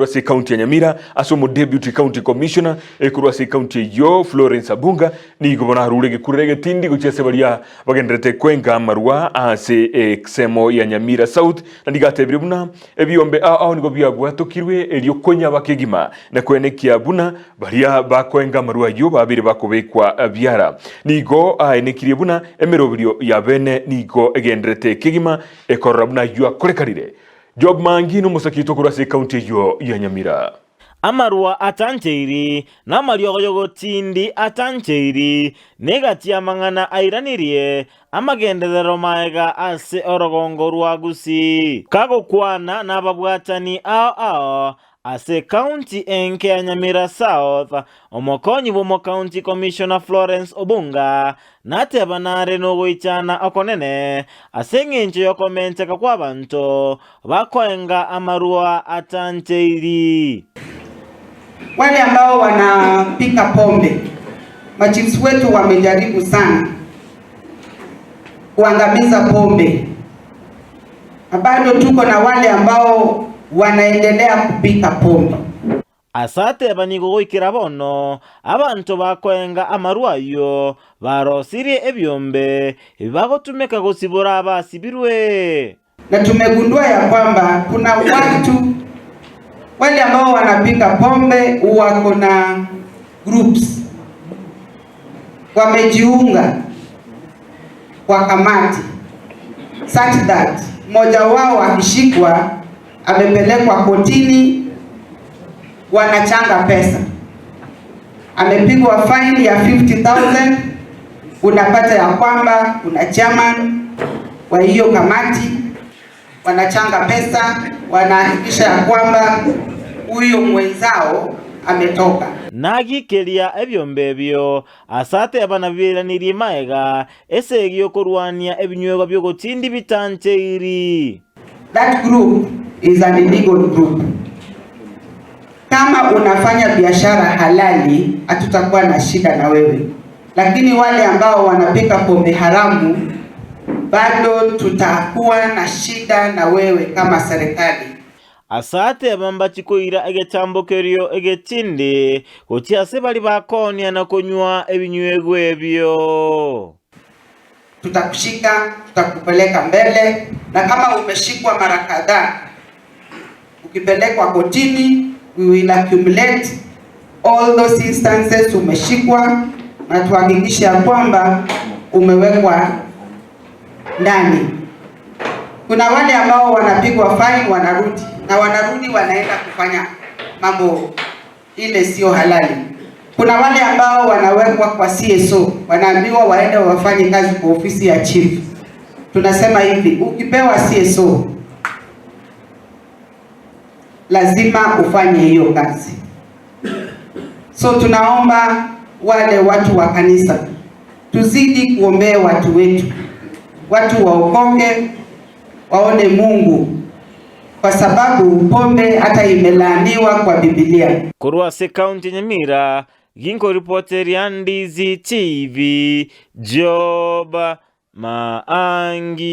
Ase county ya Nyamira ase omo deputy county commissioner ekorwa ase county eyio Florence Abunga nigo bono arure egekurera egetindi gochia ase baria bagendererete kwenga amarwa ase eksemo ya Nyamira South na nigo atebire buna ebiombe ao ao nigo biabwatokirwe erio konyaba kegima na koenekia buna baria bakoenga amarwa ayio babere bakobekwa biara. Nigo aenekirie buna emeroberio ya bene nigo egendererete kegima ekorora buna ayio akorekanire. Job Mangi nomosaki oito korwa ase ekaunti eyio ya Nyamira. Amarwa atancheiri, na amariogo y'ogotindi atancheiri, na egati y'amang'ana airanirie amagenderero maega ase orogongo rwa Gusii. Kagokwana nababwatani ao ao ase ekaunti enke ya Nyamira South, omokonyi bw'omokaunti commissioner Florence Obunga nateba nare nogoichana okonene ase engencho y'okomenteka kw'abanto bakoenga amarua atancheiri. Wale ambao wanapika pombe, machiefs wetu wamejaribu sana kuangamiza pombe, na bado tuko na wale ambao wanaendelea kupika pombe. Ase ateba nigo goikera bono abanto bakoenga amarwa ayio barosirie ebiombe ebi bagotumeka gosibora abasibirwe. Na tumegundua ya kwamba kuna watu wale ambao wanapika pombe wako na groups, wamejiunga kwa kamati such that mmoja wao akishikwa amepelekwa kotini, wanachanga pesa, amepigwa fine ya 50,000. Unapata ya kwamba kuna chairman wa hiyo kamati, wanachanga pesa, wanahakikisha ya kwamba huyo mwenzao ametoka. Nagikeria ebiombe ebio ase ateba nabiiranirie magega esegi y'okorwania ebinywegwa bi'ogotindi bitancheiri. That group is an illegal group. Kama unafanya biashara halali, hatutakuwa na shida na wewe, lakini wale ambao wanapika pombe haramu, bado tutakuwa na shida na wewe kama serikali. Ase ateba mbachi koira egetambo kerio egetindi gochia ase baria bakoonia na konywa ebinywegwa ebio. Tutakushika, tutakupeleka mbele, na kama umeshikwa mara kadhaa, ukipelekwa kotini, we will accumulate all those instances umeshikwa, na tuhakikishe ya kwamba umewekwa ndani. Kuna wale ambao wanapigwa fine wanarudi, na wanarudi wanaenda kufanya mambo ile sio halali. Kuna wale ambao wanawekwa kwa CSO, wanaambiwa waende wafanye kazi kwa ofisi ya chief. Tunasema hivi, ukipewa CSO lazima ufanye hiyo kazi. So tunaomba wale watu wa kanisa tuzidi kuombea watu wetu, watu waokoke, waone Mungu, kwa sababu pombe hata imelaaniwa kwa Biblia. Korwa ase ekaunti ya Nyamira, ginkoripoteria Ndizi TV, Job Maangi.